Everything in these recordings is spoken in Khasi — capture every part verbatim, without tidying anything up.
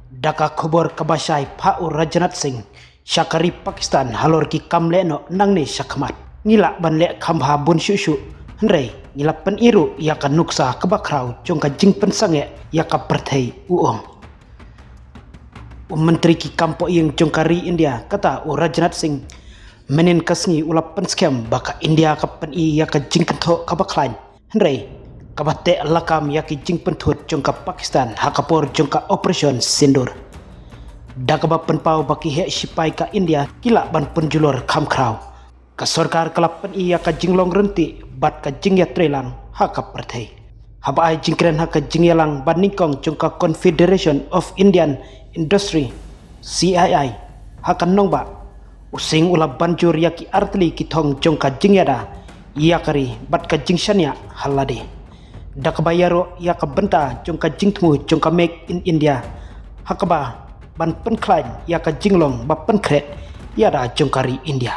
Da ka khubor kaba shai, phah u Rajnath Singh sha ka ri Pakistan halor ki kam lehnoh nangne shakhmat. Ngi lah ban leh kham bha bun shuh shuh, hynrei ngi la pyni ruh ïa ka nuksa kaba khraw jong ka jingpynsangeh ïa ka pyrthei, u ong. U Myntri ki kam pohïing jong ka ri India, kata u Rajnath Singh, mynhynnin ka sngi u la pynskhem ba ka India ka pyni ïa ka jingkynthoh kaba khlaiñ, hynrei kaba teh lakam ïa ki jingpynthut jong ka Pakistan ha ka por jong ka Operation Sindoor. Da kaba pynpaw ba ki heh shipai ka India ki lah ban pynjulor kham khraw, ka sorkar ka la pyni ïa ka jinglong ryntih bad ka jingïatreilang ha ka pyrthei. Haba ai jingkren ha ka jingïalang banyngkong jong ka Confederation of Indian Industry, C I I, ha ka nongbah, u Singh u la ban jur ïa ki artylli ki thong jong ka jingïada ïa ka ri bad ka jingshaniah ha lade, da kaba ïaroh ïa ka bynta jong ka jingthmu jong ka Make in India, ha kaba ban pynkhlaiñ ïa ka jinglong ba pynkhreh ïada jong ka ri India.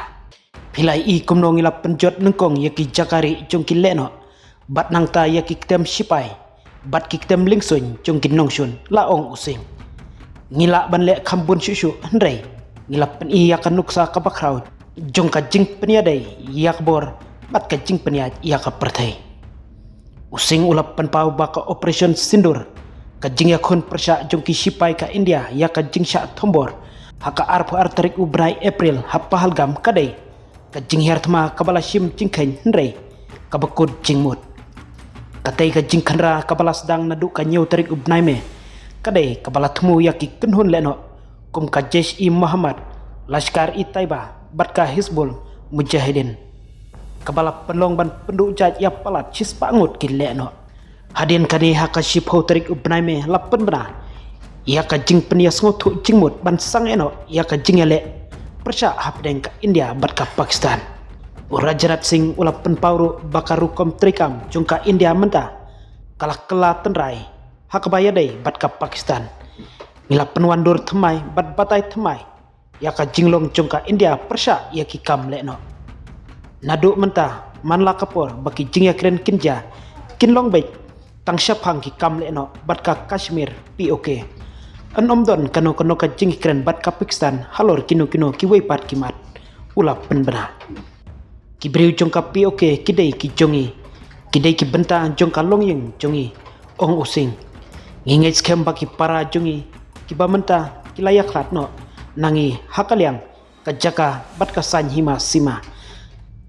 Phi la ïohi kumno ngi la pynjot nyngkong ïa ki jaka rieh jong ki lehnoh bad nangta ïa ki ktem shipai bad ki ktem lyngsuiñ jong ki nongshun, la ong u Singh. Ngi lah ban leh kham bun shuh shuh, hynrei ngi la pyni ïa ka nuksa kaba khraw jong ka jingpynïadei ïa ka bor bad ka jingpynïaid ïa ka pyrthei. U Singh u la pynpaw ba ka Operation Sindoor, ka jingïakhun pyrshah jong ki shipai ka India ïa ka jingshah thombor ha ka arphew ar tarik u bnai April ha Pahalgam, ka dei ka jinghiar thma kaba la shim jingkheiñ, hynrei kaba kut jingmut. Katei ka jingkhynra kaba la sdang naduh ka hynñiew tarik u bnai May, ka dei kaba la thmu ïa ki kynhun lehnoh kum ka Jaish-e-Mohammed, Lashkar-e-Taiba bad ka Hizbul Mujahideen, kaba la pynlong ban pynduh jait ïa palat shispah ngut ki lehnoh. Hadien kane, ha ka shiphew tarik u bnai May, la pynbna ïa ka jingpynïasngewthuh jingmut ban sangeh noh ïa ka jingïaleh pyrshah hapdeng ka India bad ka Pakistan. U Rajnath Singh u la pynpaw ruh ba ka rukom treikam jong ka India mynta ka la kylla tynrai ha kaba ïadei bad ka Pakistan. Ngi la pynwandur thymmai bad batai thymmai ïa ka jinglong jong ka India pyrshah ïa ki kam lehnoh. Naduh mynta man la ka por ba ki jingïakren kynja kin long beit tang shaphang ki kam lehnoh bad ka Kashmir P O K. Yn ym don kano kano ka jingïakren bad ka Pakistan halor kino kino kiwei pat ki mat, u la pynbna. Ki briew jong ka P O K ki dei ki jong ngi, ki dei ki bynta jong ka longïing jong ngi, ong u Singh. Ngi ngeit skhem ba ki para jong ngi kiba mynta ki la ïakhlad noh na ngi ha ka liang ka jaka bad ka saiñ hima sima,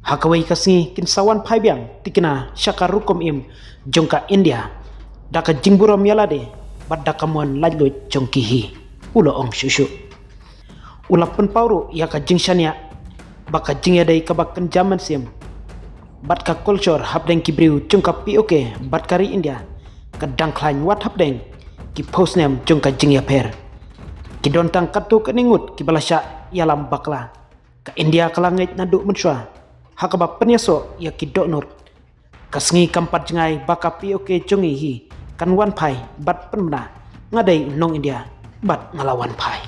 ha kawei ka sngi kin sa wan phai biang thikna sha ka rukom im jong ka India da ka jingburom ïa lade bad da ka mon laitluid jong ki hi, u la ong shuh shuh. U la pynpaw ruh ïa ka jingshaniah ba ka jingïadei kaba kynja mynsiem bad ka culture hapdeng ki briew jong ka P O K bad ka ri India ka dang khlaiñ wat hapdeng ki phew snem jong ka jingïapher. Ki don tang katto katne ngut kiba la shah ïalam bakla. Ka India ka la ngeit naduh mynshuwa ha kaba pynïasoh ïa ki dohnud. Ka sngi kam pat jngai ba ka P O K jong ngi hi kan wan phai bad pynbna, nga dei u nong India bad nga la wan phai.